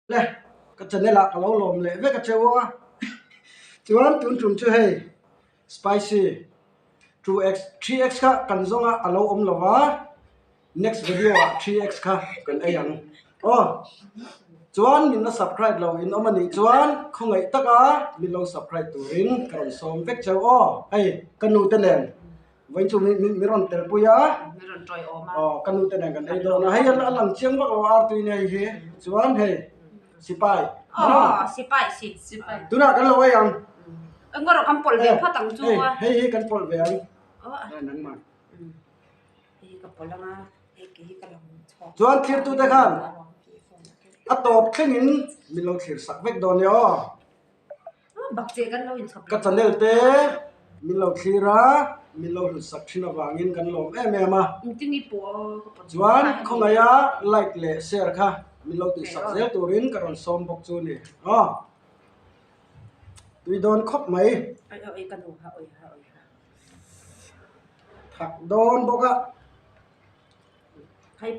Le, ka channel ah ka lo lawm leh vek a cheu a, chuan tun tum chu hei spicy 2x 3x kha kan zawng a a lo awm lo va, next video ah 3x kha kan ei ang aw. Chuan min la subscribe lo in awm a nih chuan khawngaih taka min lo subscribe turin ka rawn sawm vek cheu aw, hei ka nu te nen. Vawiin chu mi rawn tel pui a. Mi rawn tawi awm a. Aw ka nu te nen kan ei dawn a. Hei a lang chiang vak lo a artui nia hei hi. Chuan hei sipai. Aw sipai si. Sipai. Tunah kan lo ei ang. Engmaw rawh kan pawlh ve phawt ang chu a. Hei hi kan pawlh ve ang. Aw. Nangmah. Hei hi ka pawlh ang a. Hei ke hi ka lang chhuak. Chuan thirtute khan a tawp thlengin min lo thlir sak vek dawn nia aw. Ka channel te min lo thlir a, min lo hlut sak thin avangin kan lawm em em a. Chuan khawngaih a like leh share kha min lo tihsak zel turin ka rawn sawm bawk chu a ni. Aw tui dawn khawp mai. Thak dawn bawk a. Kai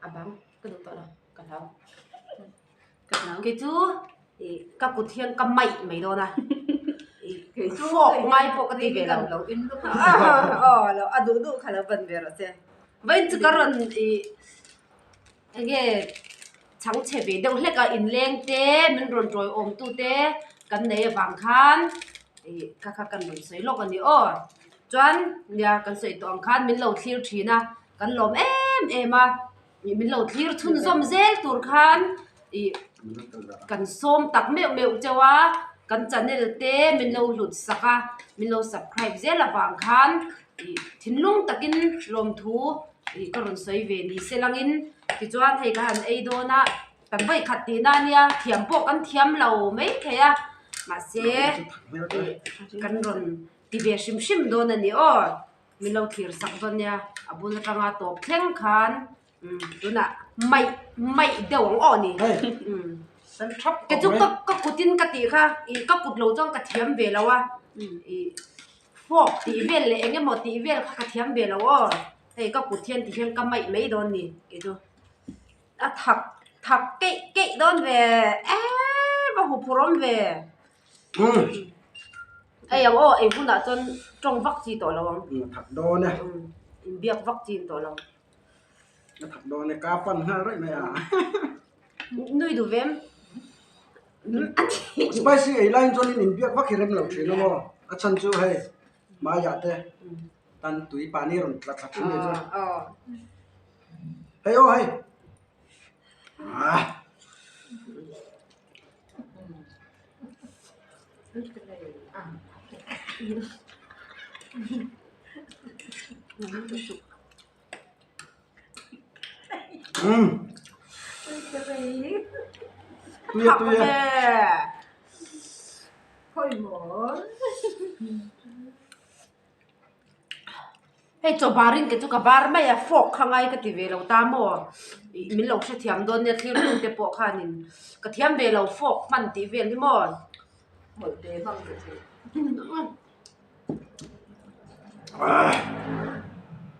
a bang ka duh tawh lo ka hlau ka hlau kei chu ih ka kut hian ka maih mai dawn a ih fork ngai pawh ka ti ve lo aw lo a duh duh kha lo ban ve rawh che vawiin chu ka rawn ih enge chhang chhe ve deuh hlek a inleng te min rawn tawi awm tu te kan nei avang khan ih kha kha kan rawn sawi lawk a ni aw chuan nia kan sawi tawh ang khan min lo thlir thin a. Kan lawm em em a, ih min lo thlir chhunzawm zel tur khan ih kan sawm tak meuh meuh chauh a, kan channel te min lo hlut sak a, min lo subscribe zel avang khan ih thinlung takin lawmthu ih ka rawn sawi ve ni se langin tichuan hei ka han ei dawn a, kan vawikhat tihna ania thiam pawh kan thiam lo maithei a mahse ih kan rawn ti ve hrim hrim dawn a ni aw. Min lo thlir sak dawn nia, a bul atanga tawp thleng khan tunah maih maih deuh ang aw ni. Kei chu ka ka kutin ka tih kha ih ka kut lo chuan ka thiam ve lo a, ih fork tih vel leh eng emaw tih vel kha ka thiam ve lo aw, hei ka kut hian ti hian ka maih mai dawn ni kei chu. A thak thak keih keih dawn ve em a huphurh awm ve. Hei ang aw ei hunah chuan tawng vak chi tawh lo ang. Thak dawn e. Inbiak vak chi tawh lo. A thak dawn e ka pan nghal raih mai a. Nui duh vem. Spicy ei laiin chuan in inbiak vak hi rem lo thin a maw? A chhan chu hei hmaiah te tan tui pani rawn tla thla thin nei chuan. Hei aw hei. Tui a tui a. Hei chaw barin kei chu ka bar mai a fork kha ngai ka ti ve lo ta maw ih min lo hrethiam dawn nia thlir tu te pawh khanin ka thiam ve lo fork hman tih vel hi maw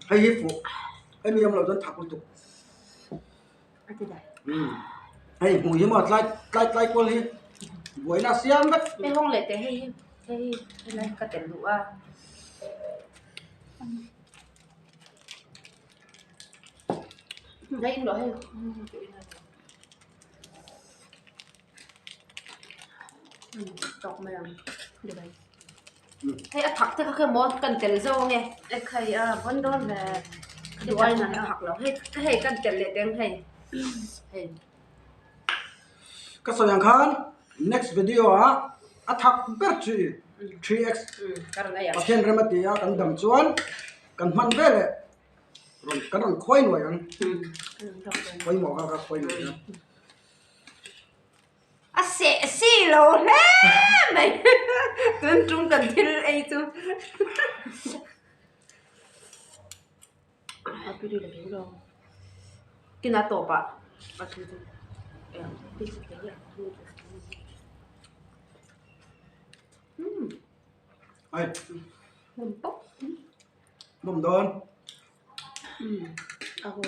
Hei hi fuh hemi awm loh chuan thak lutuk hei hmuh hi maw tlai tlai tlai kual hi buaina a siam vek. Hei hawng leh teh hei hi hei hi helai ka telh duh a. Hei in rawh hei. Tawk mai ang. Hei a thak te kha kha maw kan tel zo ange. E khai a vawn dawn ve. Duh aiin a thak lo. Hei hei kan tel leh teng hei. Hei. Ka sawi ang khan next video ah a thak ber chi 3x Pathian rem a ti a kan dam chuan kan hman ve leh rawn kan rawn khawi nuai ang. Pawimawh kha ka khawi nuai ang. A seh si lo hle mai tun tum kan thil ei chu. Kina tawp ah Hei. Mum dawn. A haw.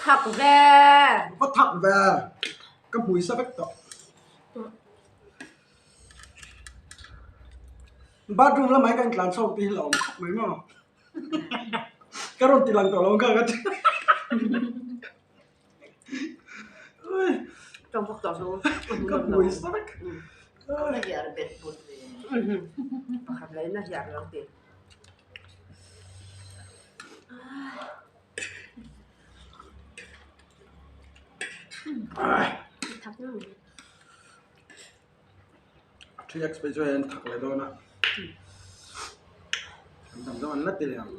Thak ve. Va thak ve. Ka hmui sa vek tawh. Bathroom lamah hian ka intlan chhuak tih hi la awm khawp mai maw. Ka rawn ti lang tawh lo ang kha ka ti. Ka hmui sa vek. Pakhat leh in a hiar lo ti. 3x phei chuan an thak leh dawn a an dam zawng an la ti leh ang.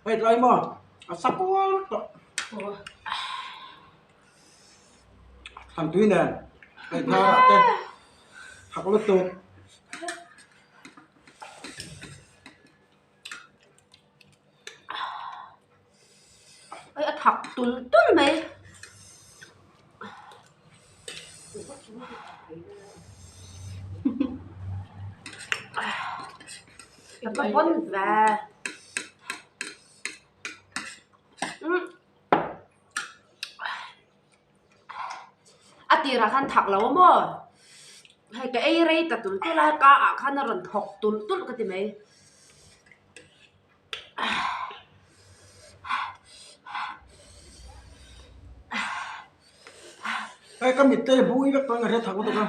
Hei tlai maw a sa kual tawh thlan tui nen hei hnarah te thak lutuk. Hei a thak tul tul mai. Ka pawn ve. A tirah khan thak lo a maw? Hei ka ei rei ta tul tul a, ka ah khan a rawn thawk tul tul ka ti mai. Hei ka mit te hi bui vek tawh in ka hria thak lutuk a.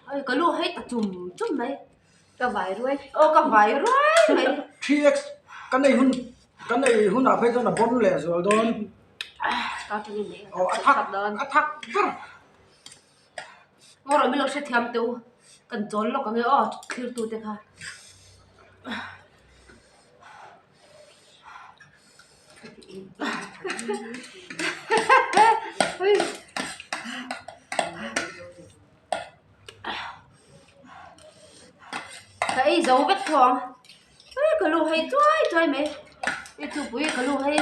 Hei ka lu hei ta chum chum mai. Ka vai ruai. Aw ka vai ruai mai. 3x ka nei hun ka nei hunah phei chuan a bawm leh zual dawn. Aw a thak a thak ber. Ngaw rawh min lo hrethiam teh u. Kan chawl lawk ang e aw thlir tu te kha. Ka ei zo vek tho ang hei ka lu hei chuai chuai mai hei chu pui ka lu hei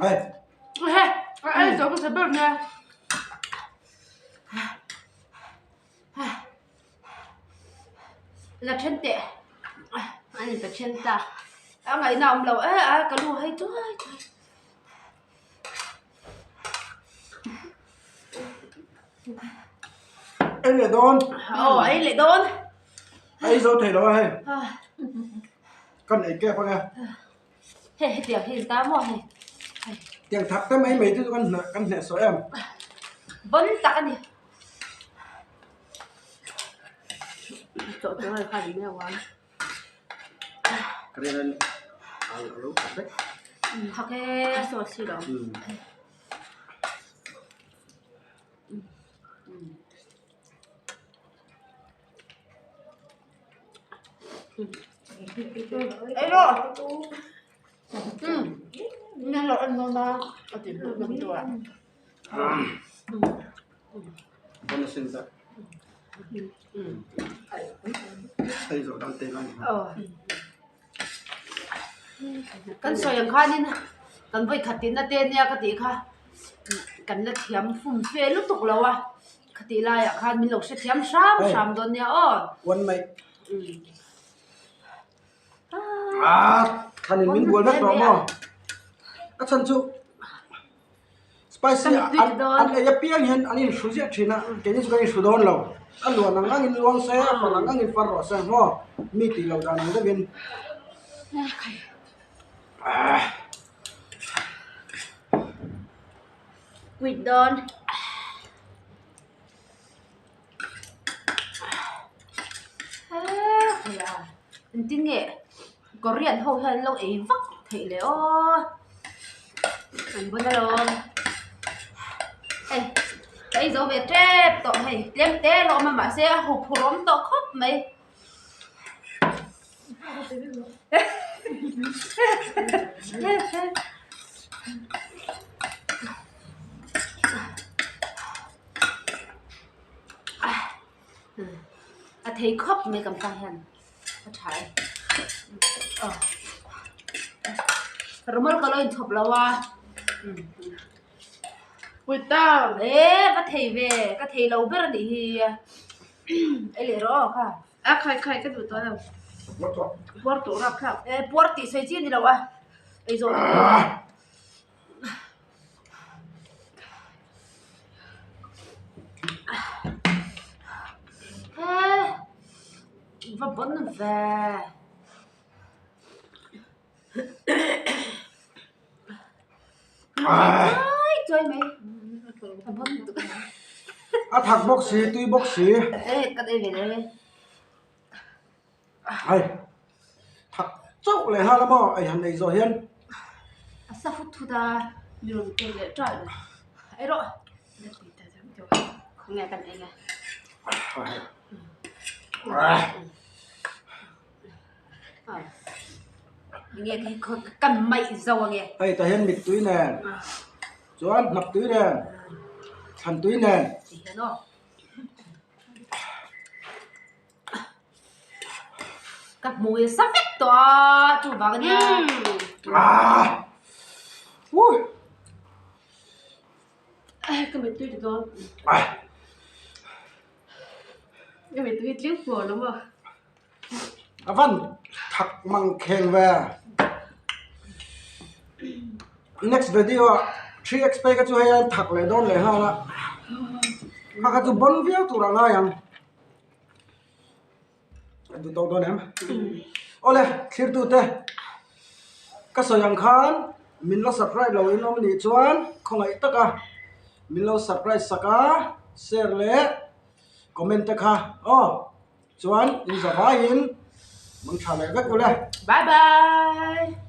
he a ei zo hmasa ber nia. La then teh a ni ta then ta a ngaihna awm lo e a ka lu hei chuai chuai. Ei leh dawn. Aw ei leh dawn. Ei zo thei lo a hei. Kan ei kep ange. Hei hetiang hi in ta maw hei. Tiang thak te mai mai te chu kan kan hnehsawh em. Bon tak a ni. Thak e Ei rawh. Kan sawi ang khanin kan vawi khat tinna te nia ka tih kha kan la thiam fum fe lutuk lo a khatih laiah khan min lo hrethiam hram hram dawn nia aw. Thanin min bual vek tawh maw? A chhan chu spicy an ei apiang hian an inhru ziah thin a, keini chu kan inhru dawn lo. A luan ang angin luang se, a far ang angin far rawh se maw? Mi tih loh dan ang deuhin. Quit dawn. Engtin nge Korean ho hian an lo ei vak. Theih leh aw. An bun alawm. Hei ka ei zo ve tep tawh hei tlem te a awm a mahse a huphurh awm tawh khawp mai. A thei khawp mai kan pa hian. A tha e. Aw. Rumal ka lo inchhawp lo a. Pui ta. E va thei ve. Ka thei lo ber a nih hi. Ei leh rawh aw kha. A khai khai ka duh tawh lo. Puar tawh rap thlak. E puar tih sawi chi a ni lo a. Ei zawh tawh. He va bawn ve chuai chuai mai a bawn lutuk a thak bawk si tui bawk si e kan ei ve leh Hei thak chauh leh nghal a maw ei han ei zawh hian. A sa fut thut a mi rawn tel leh ṭalh ei rawh khawnge kan ei nge. Nge kan maih zo ange. Hei tah hian mittui nen chuan hnap tui nen thlan tui nen. Ti hian aw. Ka hmui sa vek tawh a chuvang ania. Ka mittui ti dawn. Ka mittui hi tling fur lo maw. A van thak mang kheng ve. Next video ah 3x phei kha chu hei a thak leh dawn leh nghal a. Kha kha chu bawn viau tur a ngai ang. A duh tawk dawn em? Awle thlirtute ka sawi ang khan min lo subscribe lo in awm anih chuan khawngaih taka min lo subscribe sak a share leh comment te kha aw chuan in zavaiin mangtha leh vek ule. Bye bye.